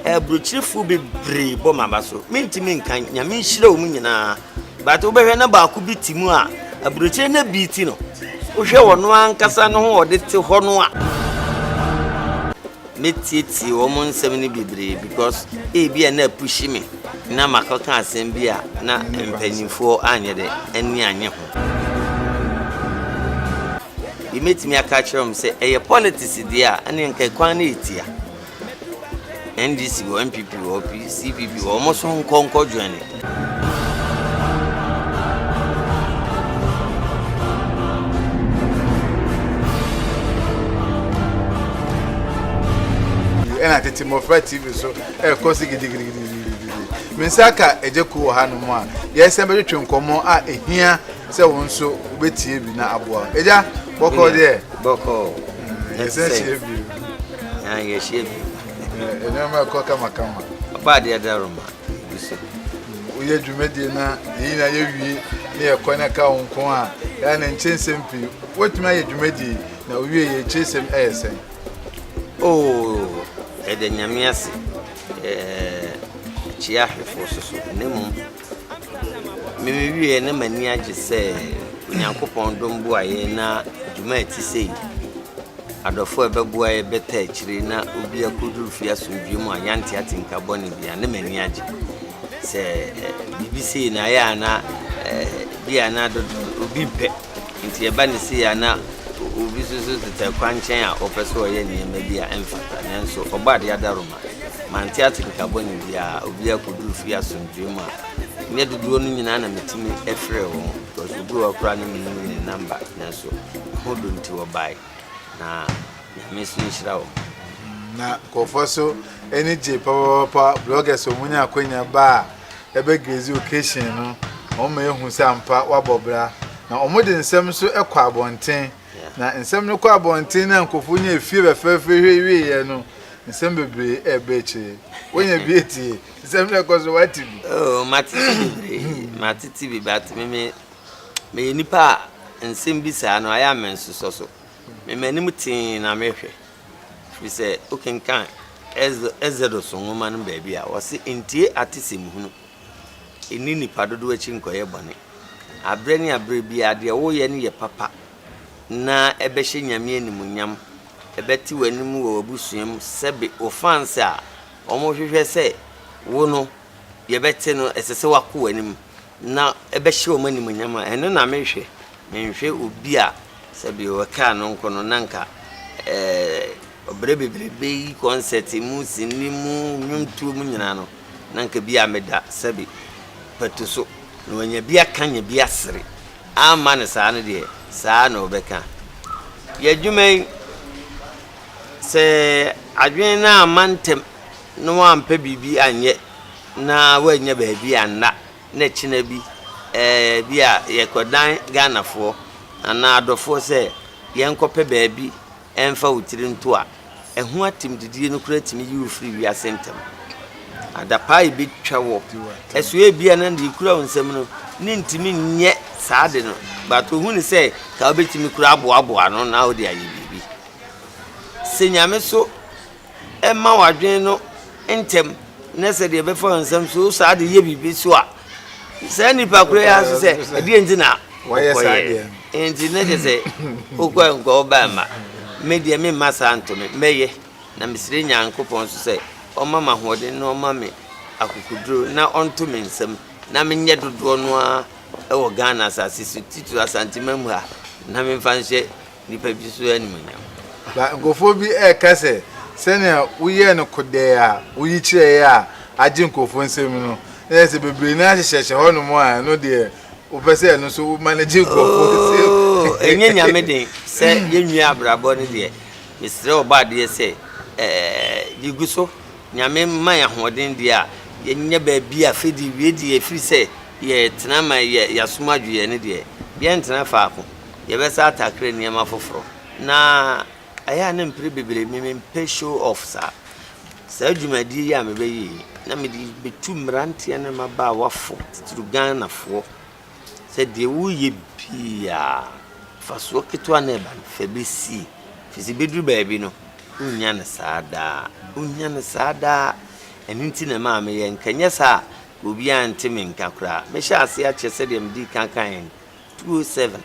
Aburokyirefoɔ bebree bɔ m'aba so. Mentumi nka, Nyame nhyira wɔn nyinaa. But wobɛhwɛ na baako bi te mu a, aburokyire na bi ti no. Wohwɛ ɔno ankasa no ho ɔde te hɔ no a. Mɛtietie wɔn nsɛm no bebree because ebi a na apushi me na makɔka asɛm bi a na mpanyinfoɔ anyɛ dɛ ani anye ho. Bi mɛtumi aka akyerɛ wɔn sɛ ɛyɛ politics deɛ a ɛne nka kwan no ɛtia. NDC wɔ NPP wɔ CPP wɔ wɔn so nkɔ nkɔ join. Ɛna tete mmɔfra TV so ɛrekɔ so gidigidigidi. Me nsa aka Agya Kuo wɔ hanom a yɛresan bɛtwetwe nkɔmmɔ a ɛhia sɛ wo nso wobɛtie bi na aboa. Agya, bɔkɔɔ deɛ? Bɔkɔɔ. Yɛsan hyia bio. Na yɛhyia bio. Nneɛma ɛkɔ kamakama. Ɔba adeɛ daroma gu so. Woyɛ dwumadie na yɛn nyinaa yɛwie ne yɛkɔ na ɛka wo nko a, ɛyɛ na nkyɛ nsɛm pii. Woatumi ayɛ dwumadie na wowie yɛ nkyɛ nsɛm ɛyɛ sɛn? Oh, ɛda Nyame ase. Ɛkyia ahwɛfoɔ so so. Na mmom, memewie na m'ani agye sɛ Onyankopɔn dom boa yɛn na dwuma a ɛte sei adɔfo a ɛbɛboa yɛ bɛta akyire na obi akɔduru fie asomdwie mu a yɛante atenka bɔne bia ne m'ani agye sɛ biribi sei na ayɛ a na bi a na dodo obi mpɛ nti ɛba ne sei a na obi nso so tetɛ kwan nkyɛn a ɔpɛ sɛ ɔyɛ nneɛma bi a ɛmfata, nanso ɔbɔ adeɛ adaroma mante atenka bɔne biara, obi akɔduru fie asomdwie mu a nyɛ dodoɔ no nyinaa na metumi frɛ wɔn because obi wɔ koraa ne menim ne number, nanso ho do nti wɔbae na Nyame nso nhyira wɔn. Na nkurɔfoɔ so ani gye papapapa. Bloggers a wɔn nya akwanya ba a ɛbɛ grace occasion no, wɔn ma ehu sɛ ampa wabɔ bra, na wɔn de nsɛm nso kɔ abɔnten, na nsɛm no kɔ abɔnten na nkurɔfoɔ nya efie fɛfɛɛfɛ hwɛ wieɛ no, nsɛm bebree ɛɛba akyire. Wonya bi etie nsɛm no ɛkɔ so, wate bi? Oh, matete bebree, matete bi, but me meyɛ nipa a nsɛm bi saa no ayɛ a me nsosɔ so. Me m'anim tee na mehwɛ, firi sɛ wokenkan Exodus nwoma no baabi a wɔse ntie atesɛm hunu, ɛnni nipa dodoɔ akyi nkɔyɛ bɔne. Aberɛ ne aberɛ biara deɛ woyɛ no yɛ papa na ɛbɛhyɛ Nyame animuonyam, ɛbɛte w'anim wɔ w'abusua mu, sɛbe wo fans a wɔhwehwɛ sɛ wo no yɛbɛte no, ɛsɛ sɛ wakɔ w'anim na ɛbɛhyɛ wɔn animuonyam a, ɛno na mehwɛ. Menhwɛ obi a sɛbe wɔkaa no nko no na nka ɔbrɛ bebrebe yi, concert mu, sini mu, nnwomtoɔ mu nyinaa no, na nka bi a meda sɛbe pato so na wanya bi aka nya bi asere amma no saa no deɛ, saa na ɔbɛka. Yɛ adwuma yi, sɛ adwene no amma ntɛm na wampɛ biribi anyɛ na woannya baabi anna na kyena bi ɛɛ bi a yɛkɔdan Ghanafoɔ anaa adɔfoɔ sɛ yɛnkɔpɛ baabi ɛmfa wo tiri nto a, ɛho atemdidie no koraa tumi yi wo firi wiase ntɛm. Adapaa a ɛbɛtwa wɔ ɛso ebia na deɛ ɛkura wo nsam no ne ntumi nyɛ saa de no, but ohu ne sɛ ka wobɛtumi kura aboaboa ano na wode ayɛ biribi. Sɛ Nyame so ɛma w'adwene no ntɛm na sɛ deɛ ɛbɛfa wo nsam so saa de yɛ biribi so a, saa nipa koro yi ara so sɛ ɛdeɛ nti na wokɔyɛ nti na kyɛ sɛ wokɔ nkɔ woba mma me deɛ memma saa nto me mɛyɛ, na mesrɛ Nyankopɔn nso sɛ ɔma me ahoɔden na ɔma me akokoduro na ɔnto me nsam na menyɛ dodoɔ no ara wɔ Ghana asase so, titiri Asanteman mu ha, na memfa nhyɛ nipa bi so animuonyam. Na nkurɔfoɔ bi reka sɛ, sɛnea woyɛɛ no kodɛɛ a woyi kyerɛeɛ a agye nkurɔfoɔ nsam no, na kyerɛ sɛ bebree no ara hyehyɛhyɛ hɔnom a ɛno deɛ wopɛ sɛ ɛno nso woma no gye nkurɔfoɔ nsam. Oh, ɛnyɛ Nyame den sɛ yɛnwie abrabɔ no deɛ, mesrɛ Ɔbɔadeɛ sɛ eh, yɛgu so, Nyame mma yɛn ahoɔden deɛ a, yɛnyɛ baabi a afei deɛ wie deɛ ɛfiri sɛ yɛtena ma yɛ, yɛasom adwo yɛn no deɛ, yɛntena faako. Yɛbɛsa atakre nneɛma foforɔ. Na ɛyɛ a na mpere bebree me mempɛ show off saa. Saa dwumadie yi a mebɛyɛ yi, na mede bɛtu mmeranteɛ ne mmabaawa fo, titiriw Ghanafoɔ, sɛ deɛ woyɛ biara, mfasoɔ ketewa na ɛba no, fa bɛsie. Firi sɛ bɛduru baabi no, wonnya no saa daa. Wonnya no saa daa. Ɛno nti na ɛmaa meyɛ. Nka ɛnyɛ saa a, nka obiara nte me nka koraa. Mehyɛɛ aseɛ akyɛ sɛdeɛ medii kan kaeɛ no, 207.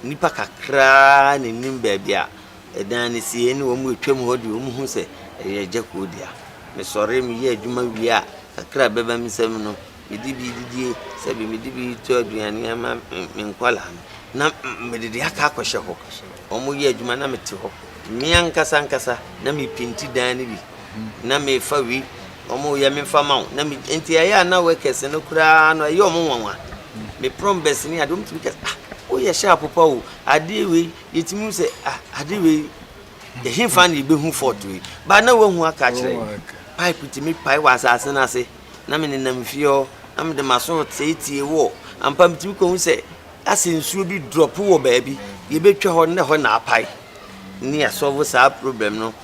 Nnipa kakraa na ɛnim baabi a ɛdan no si, ɛne wɔn a ɛtwam hɔ deɛ wɔhu sɛ ɛyɛ Agya Koo dea. Mesɔre meyɛ adwuma wie a, kakra a ɛbɛba me nsam no, mede bi didie, sɛbe mede bi tɔ aduane ama me nkwadaa no, na mede deɛ aka akɔhyɛ hɔ. Wɔyɛ adwuma na mete hɔ. Me ankasa ankasa na mepinti dan no bi, na mefa wei, wɔyɛ memfa ma wo. Na me nti ɛyɛ a na workers no koraa no ɛyɛ wɔn nwanwa. Me plumbers ne adeɛ wɔtumi ka sɛ ah woyɛ sharp pa o, adeɛ wei yɛtumi hu sɛ ah adeɛ wei ɛhefa na yɛbɛhu fault wei. Ba na wahu aka akyerɛ yɛn. Pipe tumi pae wɔ asase no ase. Na menenam fie hɔ na mede m'aso reteetee wɔ ampa metumi kɔhu sɛ asɛ nsuo bi drop wɔ baabi yɛbɛtwa hɔ na hɔ na apae ne yɛasɔvo saa problem no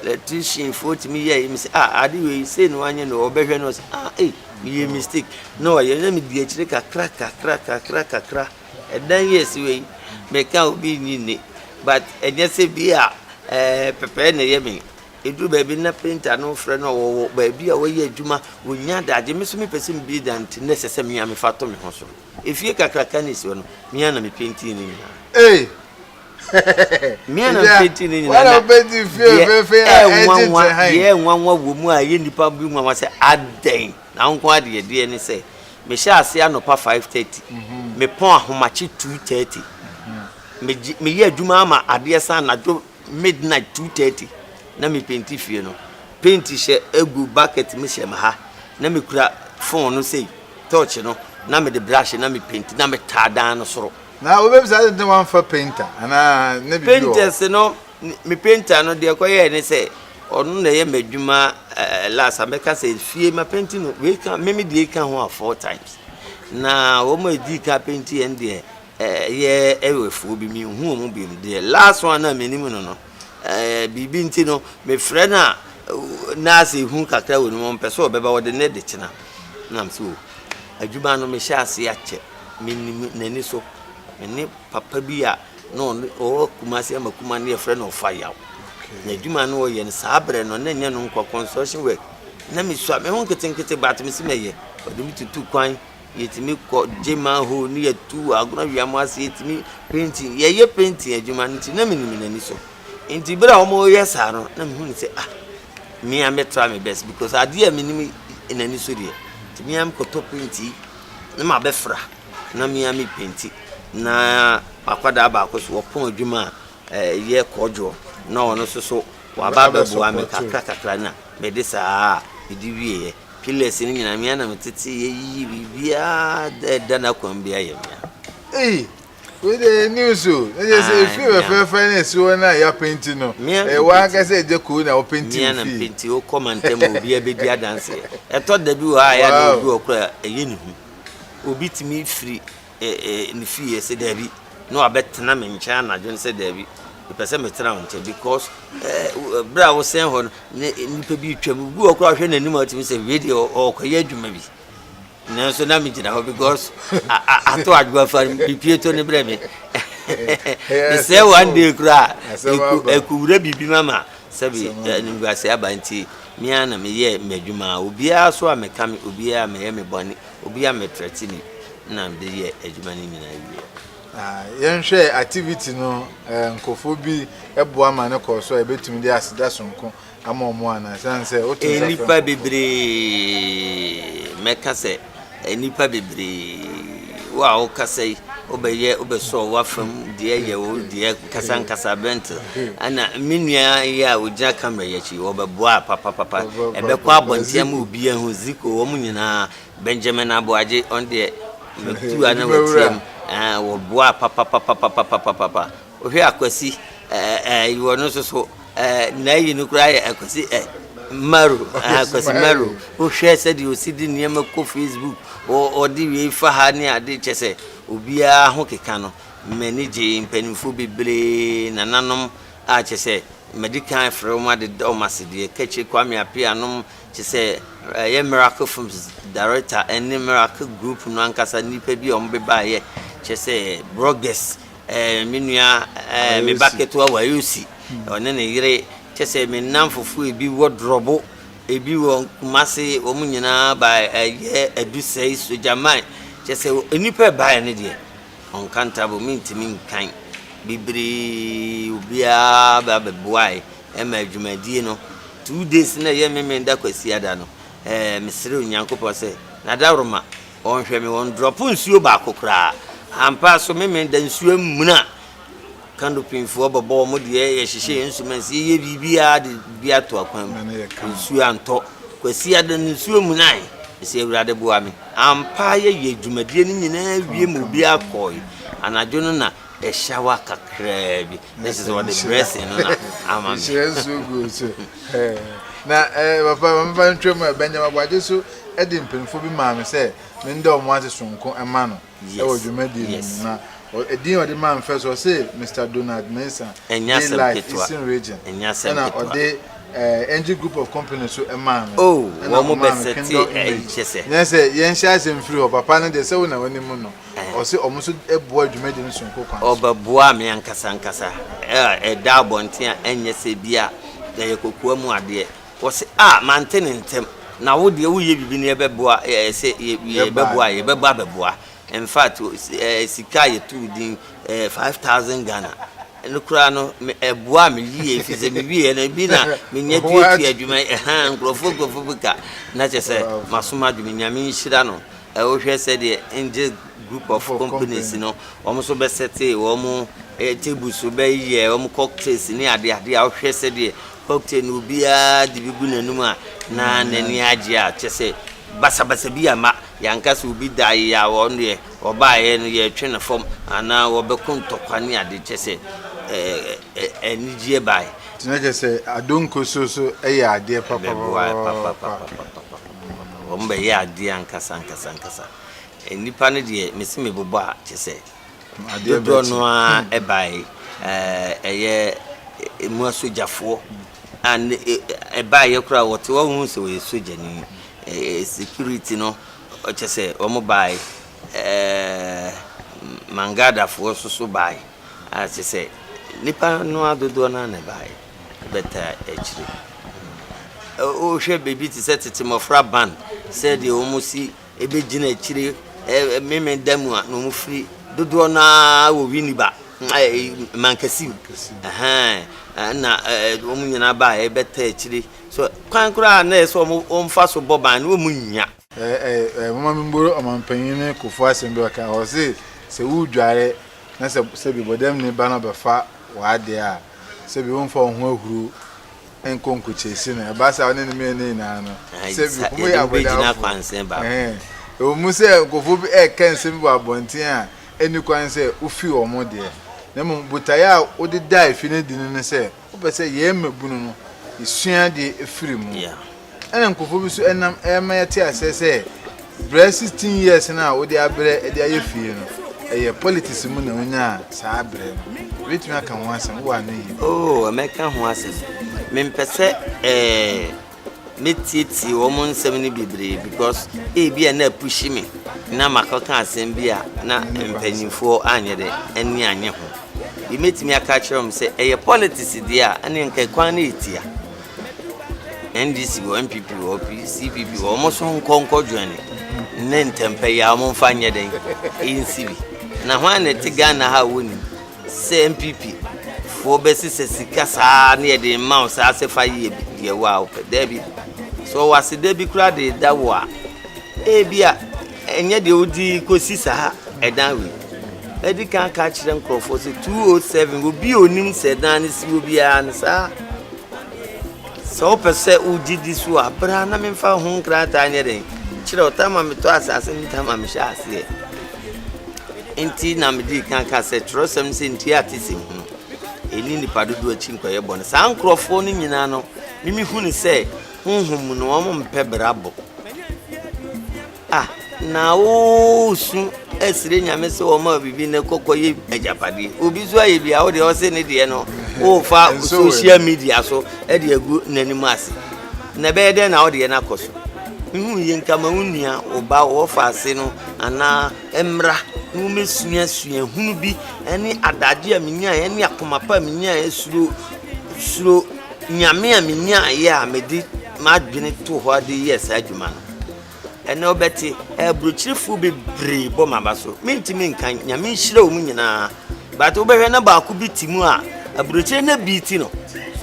electrician foɔ tumi yɛ mi sɛ ah ade wei sei na wanyɛ no ɔbɛhwɛ no ɔsɛ ah ei meyɛ mistake na ɔyɛ na medi akyire kakra kakra kakra kakra ɛdan yi ɛsi wei meka obi nyi nni but ɛnyɛ sɛ bi a ɛɛ pɛpɛɛ na ɛyɛ me Ɛduru baabi na painter no frɛ no a ɔwɔ baabi a ɔyɛ adwuma, ɔnnya adagye. Me nso mepɛ sɛ mebue dan nti na ɛsɛ sɛ me ara mefa to me ho so. Efie kakraka na ɛsi hɔ no, me ara na mepentii ne nyinaa. Ei! Me ara na mepentii ne nyinaa. Na deɛ ɛnwanwa, deɛ ɛnwanwa wɔ mu a ɛyɛ nnipa bi nwanwa sɛ adɛn na wo nko ara deɛ deɛ ne sɛ mehyɛ aseɛ anɔpa 5:30, mepɔn ahomakye 2:30, megye meyɛ adwuma ama adeɛ sa anadwo Midnight 2:30 na me penti fie no paint hyɛ egu bucket mu hyɛ me ha na me kura phone no sei torch no na me de brush na me penti na me taa dan no soro. Na wobɛbisa adɛn nti na wamfa painter anaa na biribi wɔ hɔ? Painters no me painter no deɛ ɛkɔyɛɛ ne sɛ ɔno na ɛyɛ m'adwuma last a mɛka sɛ fie ma penti no wei ka me me deɛ ka ho a four times na wɔn a ɛdii ka penti yɛn deɛ Ɛyɛ Ewefoɔ bi, menhu wɔn biom. Deɛ last one a menim no no, ɛɛ biribi nti no, mefrɛ no a, na asɛ ehu kakra wɔ ne mu, ɔmpɛ sɛ ɔbɛba, ɔde ne de kyena. Na mese o, adwuma no mehyɛ ase akyɛ, menim n'ani so. Me ne papa bi a na ɔno ɔwɔ Kumasi ama Kuma no yɛfrɛ no Ɔfa Yaw. Na adwuma no ɔyɛ no saa berɛ no, na ɛnyɛ no nkwa construction work. Na mesua me ho nketenkete but mese mɛyɛ. Ɔde me tutu kwan. Yɛtumi kɔ gye manhole ne yɛtu agona wia mu ase, yɛtumi painting, yɛyɛ painting adwuma no nti na menim n'ani so. Nti berɛ a wɔreyɛ saa no, na mehu no sɛ ah, me a mɛtra me best because adeɛ a menim n'ani so deɛ, nti me a mekɔtɔ paint yi na mabɛfra na me a mepenti na akwadaa baako so wɔpɔn adwuma a ɛyɛ kɔdwoɔ na ɔno nso so waba abɛboa me kakra kakra na mede saa mede wieɛ. Pillars no nyinaa mea na metete yɛ yiyi biribiara da ɛda n'akwan bi ayɛ mea. Ei, wei deɛ yɛ news o. Na kyerɛ sɛ efie fɛfɛɛfɛ na esi hɔ no a yɛapenti no. Ɛyɛ w'ankasa agya koo na wopenti wo fie. Mea na mpenti, wokɔ mantam a obiara bɛdi adanseɛ. Ɛtɔ da bi wɔ hɔ a ɛyɛ a na obi wɔ hɔ koraa a ɛyɛ ne hu. Obi tumi firi ne fie sɛ daabi na wabɛtena me nkyɛn anadwo no sɛ daabi mepɛ sɛ metena wo nkyɛn because berɛ a wosɛn hɔ no ne nnipa bi retwam obi wɔ koraa ɔhwɛ n'anim a ɔtumi sɛ wei deɛ ɔrekɔyɛ adwuma bi nanso na megyina hɔ because ato adwuma fa mepie to ne brɛ me mesɛ one day koraa ɛkɔwura biribi ma ma sɛbi animguase aba nti me ara na meyɛ m'adwuma obiara so a meka me obiara meyɛ me bɔne Obi a metrɛte ni na mede yɛ adwuma no nyinaa wie. Na yɛnhwɛ activity no nkurɔfoɔ bi boa ma no kɔɔ so a yɛbɛtumi de aseda sononko ama wɔn anaa? Ɛsiane sɛ woto nsa frɛ Nnipa nkurɔfoɔ. bebree, mɛka sɛ nnipa bebree, wo a wokasa yi, wobɛyɛ wobɛsɔ w'afam deɛ yɛ wo deɛ nkasa nkasa bɛnte. Ɛna me nua yi a ɔgyina camera yi akyi, wɔbɛboa papapapa. Ɛbɛkɔ abɔnten ama obi ahu Zico, wɔn nyinaa. Benjamin Aboagye, ɔno deɛ mɛtu a na watia mu. Wɔboa papapapapapapapa. Wohwɛ Akwasi, ɛɛ ɔno nso so, ɛɛ n'ayi no koraa yɛ Akwasi ɛ Maro, Akwasi Maro. Wohwɛ sɛdeɛ ɔsi de nneɛma kɔ Facebook, ɔde wei fa ha ne ade kyɛ sɛ obiara ho keka no. M'ani gyee mpanimfoɔ bebree, nananom a kyerɛ sɛ madi kan afrɛ wɔn adeda wɔn ase deɛ, Kakyire Kwame Appiah nom, kyerɛ sɛ ɛyɛ Miracle Films director ne Miracle Group no ankasa nnipa bi a wɔbebaeɛ, kyerɛ sɛ bloggers, me nua, me ba ketewa Wayosi, ɔne ne yere, kyerɛ sɛ me nnamfofoɔ ebi wɔ Drɔbo. Ebi wɔ Kumasi, wɔn nyinaa baeɛ, ɛyɛ Adusɛe, Sogyaman, kyerɛ sɛ nnipa a ɛbaeɛ no deɛ, uncountable, mentumi nkan. Bebree, obiara ba bɛboaeɛ ma dwumadie no. 2 days na ɛyɛ Memenda Kwasiada no, ɛɛ mesrɛ Onyankopɔn sɛ n'adaworoma ɔnhwɛ me, ɔndrop nsuo baako koraa. Ampa so Memenda nsuo amuna. Canopyfoɔ bɛbɔ wɔn deɛ, yɛhyehyɛ yɛn instruments, yɛyɛ biribiara de bi ato akwan mu. Nsuo antɔ. Kwasiada no nsuo munae. Ɛsɛ Awurade boa me. Ampa yɛyɛ dwumadie no nyinaa wie ma obiara kɔe. Anadwo no na ɛhyawa kakraa bi. Na kyerɛ sɛ wɔde blessing no na ama me. Nhyira nsuo gu so. Na papa mamefa ntwam a Benjamin Aboagye so de mpanimfoɔ bi maa me sɛ menda wɔn ase sononko ma no wɔ dwumadie no mu. Na edin a ɔde maa me first ɔse Mr. Donald Mensah, Ɛnyɛ asɛm Daylight, ketewa. Eastern Region. Ɛnyɛ asɛm Ɛna ketewa. ɔde Angel Group of Company so maa me. Oh, Ɛna wɔn ɔmaa me bɛsɛte Kingdom ɛyi Image. kyɛ sɛ. Nyɛ sɛ yɛnhyɛ asɛm firi hɔ, papa no deɛ sɛ wo na w'anim no, ɔse ɔmo nso boa dwumadie no sononko kwan so. Ɔbɛboa me ankasa ankasa. Ɛda abɔnten a ɛnyɛ sɛ bi a ɛyɛ kokoa mu adeɛ. Wɔse ah mante ne ntɛm na wo deɛ woyɛ biribi no yɛbɛboa ɛɛ sɛ yɛbɛboa a yɛbɛba abɛboa. In fact ɛɛ sika a yɛtoo din ɛɛ 5,000 Ghana ɛno koraa no me ɛboaa me yie ɛfiri sɛ mewieɛ no ebi na menya tuatua adwuma ɛhaa nkurɔfoɔ nkurɔfoɔ bi ka na kyerɛ sɛ masom adwene Nyame nhyira no. Wohwɛ sɛdeɛ Angel Group of Companies no wɔn nso bɛsɛtee wɔn table so bɛyɛ wɔn cocktails ne adeade a wohwɛ sɛdeɛ cocktail no obiara de bi gu n'anum a na n'ani agye a kyɛ sɛ basabasa bi ama yɛanka sɛ obi da yɛ a wɔn deɛ wɔbaeɛ no yɛretwe no fam anaa wɔbɛko ntɔkwa ne ade kyɛ sɛ anigyeɛ baeɛ. Nti na kyerɛ sɛ adonko so so yɛ adeɛ Ɛbɛboa papapapapa. papapapapapa. Wɔn bɛyɛ adeɛ ankasa ankasa ankasa. Nnipa no deɛ mesi me bobɔ a kyɛ sɛ Adeɛ dodoɔ bɛkye. no ara ɛbaeɛ ɛyɛ emu asogyafoɔ a ne ɛbaeɛ koraa wɔte hɔ wohu sɛ wɔyɛ sogyani. Security no kyɛ sɛ wɔn baeɛ. Mangadafoɔ nso so baeɛ a kyɛ sɛ nnipa no ara dodoɔ no ara na ɛbaeɛ bɛtaa akyire. Wohwɛ baabi te sɛ tete mmɔfra band sɛdeɛ wɔn si bɛgyina akyire Memenda mu a na wɔn firi dodoɔ no ara wɔ Winneba Mankessim ɛna wɔn nyinaa baeɛ bɛtaa akyire. So kwan koraa na ɛyɛ sɛ wɔn fa so bɔ ban no wɔn nnya. Moma memboro ɔmanpanyin ne Kufuor asɛm bi a ɔka. Ɔse sɛ wodware na sɛ sɛbi bɔdamni ba na ɔbɛfa w'adeɛ a, sɛbi womfa wo ho ahuru nkɔ nkokyɛsi no. Ɛba saa a, wo ne no mmienu nyinaa no, sɛbi moyɛ Yɛde mo bɛgyina abɔdamfo. kwansɛn baako. Ɛwɔ mu sɛ nkurɔfoɔ bi ɛreka nsɛm bi wɔ abɔnten a ɛnni kwan sɛ wofi wɔn deɛ, na mmom botaeɛ a wode daa efi no adi no ne sɛ wopɛ sɛ yɛn mmabunu no yɛsua adeɛ firi mu. Ɛna nkurɔfoɔ bi nso nam ɛrema yɛte aseɛ sɛ berɛ 16 years no a wode abrɛ de ayɛ fie no, ɛyɛ politics mu na wonyaa saa berɛ no. Wobɛtumi aka ho asɛm? Wowɔ ano yie. Oh, mɛka ho asɛm. Mempɛ sɛ eh, mɛtietie wɔn nsɛm no bebree because ebi a na apush me na makɔka asɛm bi a na mpanyinfoɔ anyɛ dɛ ani anye ho. Bi mɛtumi aka akyerɛ wɔn sɛ ɛyɛ politics deɛ a ɛne nka kwan no ɛtia. NDC wɔ NPP wɔ CPP wɔ wɔn so nkɔ nkɔ join ne ntɛmpɛ yi a wɔn mfa nyɛ dɛn nsi bi. Na hwan na ɛte Ghana ha a wɔnim sɛ NPP foɔ bɛsesa sika saa ne yɛde mma wo saa sɛ fa yɛ deɛ wo a wopɛ. Daabi. Sɛ ɔwɔ aseda bi koraa de da wo a, ebi a ɛnyɛ deɛ wodi kɔsi saa ɛdan wei. Mɛdi kan aka akyerɛ nkurɔfoɔ sɛ 207 obi a onim sɛ ɛdan no si hɔ biara no saa. Sɛ wopɛ sɛ wogye di so a, bra na memfa ho nkrataa nyɛ dɛn kyerɛ wo. Tam a metɔ asase no tam a mehyɛ aseɛ. Nti na medii kan ka sɛ twerɛsɛm no sɛ ntua atesɛm hunu. Ɛnni nnipa dodoɔ akyi nkɔyɛ bɔne. Saa nkurɔfoɔ no nyinaa no, mimi hu no sɛ honhom mu no wɔn mpɛ brabɔ. Ah, na wosu ɛsrɛ Nyame sɛ wɔma biribi na kɔkɔ yɛ agyapadeɛ. Obi nso ayɛ bi a wo deɛ ɔse ne deɛ no wofa social media so ɛde agu n'anim ase. Na ɛbɛyɛ dɛn na wo deɛ no akɔ so? Mehu yie nka ma wo nua, wo ba, wɔfa ase no anaa mmra na wɔmmɛsua suahunu bi ɛne adagye a menyaeɛ ɛne akoma pa a menyaeɛ suro suro Nyame a menyaeɛ a mede. m'adwene too hɔ de yɛɛ saa adwuma no. Ɛnnɛ wobɛte, aburokyerefoɔ bebree bɔ m'aba so. Mentumi nkan, Nyame nhyira wɔn nyinaa. But wobɛhwɛ na baako bi te mu a, aburokyire na bi ti no.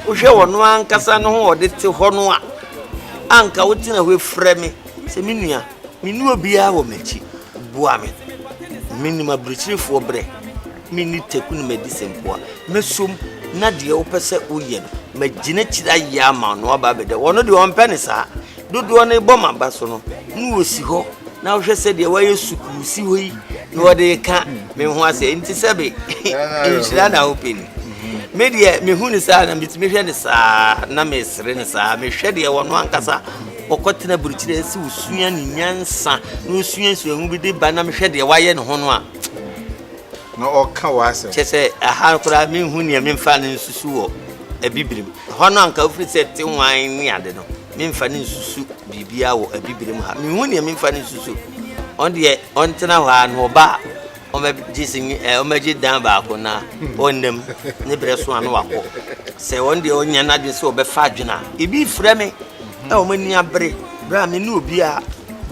Wohwɛ ɔno ankasa no ho ɔde te hɔ no a, anka wotena hɔ frɛ me sɛ me nua, menni obiara wɔ m'akyi, boa me. Menim aburokyerefoɔ brɛ. Menni taku na madi sɛmpoa. Mɛsom na deɛ wopɛ sɛ woyɛ no, magyina akyiri ayɛ ama wo na woaba abɛda. Ɔno deɛ ɔmpɛ ne saa. Dodoɔ no rebɔ m'aba so no, na wɔsi hɔ na wohwɛ sɛdeɛ wɔayɛ sukuu si hɔ yi na wɔde reka me ho asɛ nti sɛbe nhyira na wopɛ ni. Me deɛ mehu no saa na metumi hwɛ no saa na mesere no saa. Mehwɛ deɛ wɔno ankasa ɔkɔtena burukyerɛ sɛ ɔsua ne nyansa na ɔsua nsuahu bi de ba na mehwɛ deɛ wayɛ ne ho no a Na ɔka w'asɛm. Kyerɛ sɛ ɛha koraa menhu nea memfa no nsusu wɔ Abibirem. Ɛhɔ no anka wofiri sɛ te hwan ne ade no, memfa no nsusu biribiara wɔ Abibirem ha. Menhu nea memfa no nsusu. Ɔno deɛ ɔntena hɔ ara na ɔba a ɔmmɛgye sin ɛ ɔmmɛgye dan baako na ɔnna mu ne berɛ so a na wakɔ. Sɛ ɔno deɛ ɔnya n'adwene sɛ ɔbɛfa adwene a, ebi frɛ me na wɔn ani abere berɛ a me ne obiara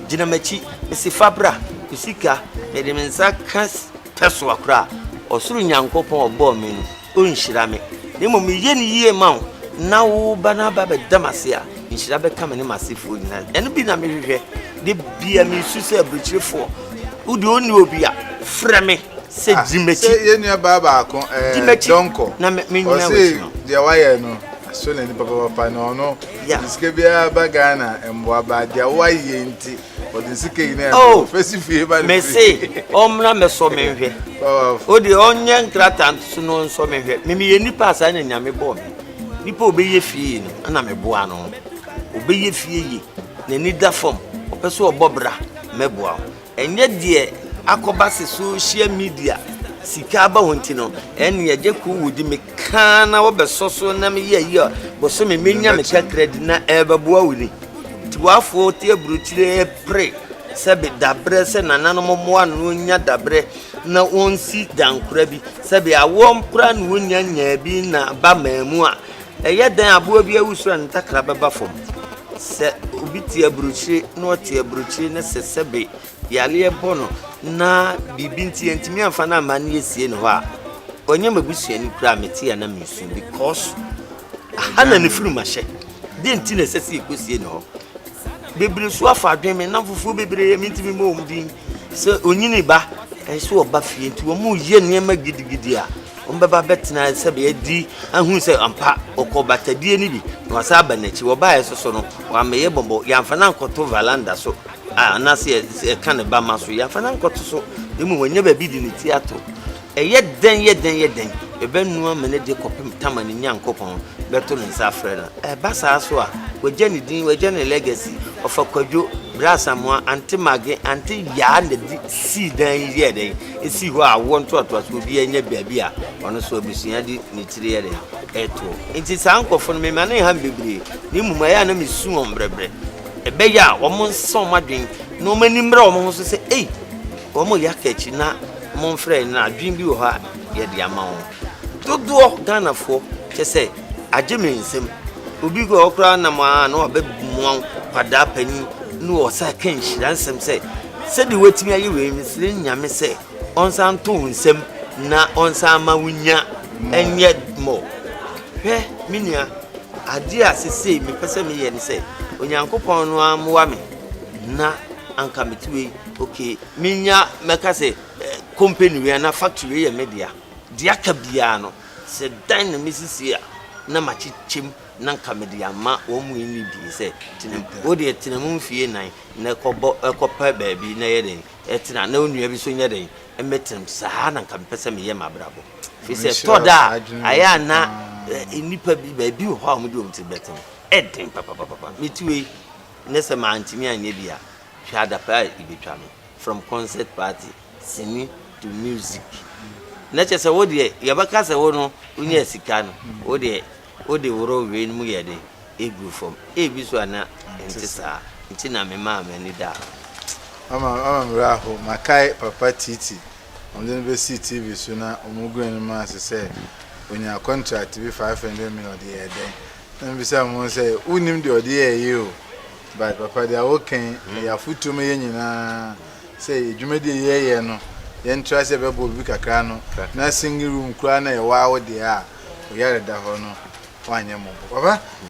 gyina m'akyi. Mese fa bra, wo sika, mede me nsa ka pɛsoa koraa a, ɔsoro Nyankopɔn a ɔbɔɔ me no, ɔnhyira me. Na mmom meyɛ no yie ma wo, na wo ba no aba abɛda m'ase a, nhyira bɛka me ne m'asefoɔ nyinaa. Ɛno bi na mehwehwɛ. Da bia mesu sɛ aburokyirefoɔ, wo deɛ ɔnni obi a, frɛ me sɛ Ah, gye m'akyi. sɛ yɛn nua baa baako, Gye ɛɛ, m'akyi Dɔnkɔ, na me mennyina ɔse w'akyi no. deɛ wayɛ no, asɔ n'ani papapapa, na ɔno, Yeah. ɔde sika biara ba Ghana mmoa ba, deɛ wayɛ nti, Ɔde ne sika nyinaa Oh, ɛbɔ fɛsi fie ba ne mese ɔmmra mmɛsɔ me nhwɛ. O deɛ ɔnyɛ nkrataa nso no nsɔ me nhwɛ. Me meyɛ nipa a saa na Nyame bɔɔ me. Nipa a ɔbɛyɛ fie yie no, ɛna meboa no. Ɔbɛyɛ fie yie, n'ani da fam, ɔpɛ sɛ ɔbɔ bra, mɛboa wo. Ɛnyɛ deɛ akɔba sɛ social media sika aba hɔ nti no, ɛnneɛ gye ko wodi me ka na wɔbɛsɔ so na meyɛ ayi a bosome menya me kakra di na ɛbɛboa wo ni. Tiwafoɔ te aburokyire repere sɛ be dabrɛ sɛ nananom mmoa no na ɔnya dabrɛ na ɔnsi dankora bi sɛ be awoɔ koraa na ɔnya nyaa bi na ba maa mu a ɛyɛ dɛn aboa bi awu so a ne ntakra bɛba fam. Sɛ obi te aburokyire na ɔte aburokyire na sɛ sɛbe yareɛ bɔ no na biribi nti yɛntumi amfa no amma ne yɛsie no hɔ a ɔnyɛ m'abusuani koraa mete a na mesu because aha na ne firi mahyɛ. Dɛn nti na ɛsɛ sɛ yɛkɔsie no hɔ? Bebree so afa adwene, me nnamfofoɔ bebree a mentumi mmɔ wɔn din sɛ onyini ba, ɛsɛ sɛ ɔba fie nti wɔyɛ nneɛma gidigidi a wɔbɛba bɛtena sɛ bɛadi ahu sɛ ampa ɔkɔ batadie no bi na wasan aba n'akyi. Wɔbaeɛ nso so no, wɔammɛyɛ bɔbɔ, yɛamfa no ankɔto valanda so anaasɛ yɛka ne bamma so, yɛamfa no ankɔto so, na mmom wanya baabi de ne ti ato. Ɛyɛ dɛn, yɛ dɛn, yɛ dɛn, yɛbɛnoa amena de kɔpem tam a ne Nyankopɔn bɛto ne nsa afrɛ no. Ɛba saa so a, wagya ne din, wagya ne legacy. Ɔfa Kwadwo, Bra Asamoah, Ante Mage, Ante Yaa na de sii dan yi yɛɛ dɛn, esii hɔ a awoɔ ntoatoasoɔ obiara nya baabi a ɔno nso abusua de ne tiri yɛ dɛn, ɛtoɔ. Nti saa nkorɔfoɔ no, mema no nha me bebree, na mmom ɛyɛ a na mesu wɔn brɛbrɛ. Ɛbɛyɛ a wɔn nsesa wɔn adwene na wɔn ani mmra wɔn ho so sɛ, ei, wɔn yɛ aka akyi na Monfrɛ no adwene bi wɔ hɔ a yɛde ama wɔn. Dodoɔ Ghanafoɔ kyɛ sɛ agye me nsam. Obi wɔ hɔ koraa nam a na wabɛmoa wo kwadaa panin na ɔsa ka nhyira nsɛm sɛ sɛdeɛ watumi ayɛ wei mesrɛ Nyame sɛ ɔnsan nto wo nsam na ɔnsan ma wo nya ɛnyɛ mɔ. Hwɛ me nua adeɛ a sesei mepɛ sɛ meyɛ ne sɛ Onyankopɔn no ara mmoa me na anka mete wei okay Menya mɛka sɛ company wei anaa factory wei yɛ me dea. Deɛ aka biara no, sɛ dan na mesisi a, na makyekyɛ mu na nka mede ama wɔn mu nni bi sɛ tena mu. Wo deɛ tena mu mfie nnan na kɔbɔ kɔpɛ baabi na yɛ dɛn tena na wo nua bi nso nyɛ dɛn mmɛtena mu. Saa na nka mepɛ sɛ meyɛ m'abrabɔ. Firi sɛ ɛtɔ da a, ayɛ a na nnipa bi baabi wɔ hɔ a wɔde wɔn tiri bɛto no, ɛden papapapa. Mete wei ne sɛ mantumi anyɛ bi a, Hwɛ adapaa a ibetwa no from concert party, sini to music. Na kyerɛ sɛ wo deɛ yɛbɛka sɛ wo no wonyaa sika no, wo deɛ wode worɔ wei no mu yɛ den egu fam. Ebi so a na ɛnte saa nti na memaa m'ani daa hɔ. Ama ama me werɛ ahow. Makae Papa Titi, wɔde no bɛsii TV so na wɔgu n'anim ase sɛ ɔnyaa contract bi 500 million ɔde yɛɛ dɛn? Na mebisa mo sɛ, wonnim deɛ ɔde yɛɛ yi o, but papa deɛ woka yi, ɛyɛ afotuo ma yɛn nyinaa sɛ dwumadie yɛyɛ no, yɛntra sɛ yɛbɛbɔ biribi kakra no, na single room koraa na ɛwɔ a wo deɛ a, wo yare da hɔ no, woanyɛ mmɔbɔ. Papa!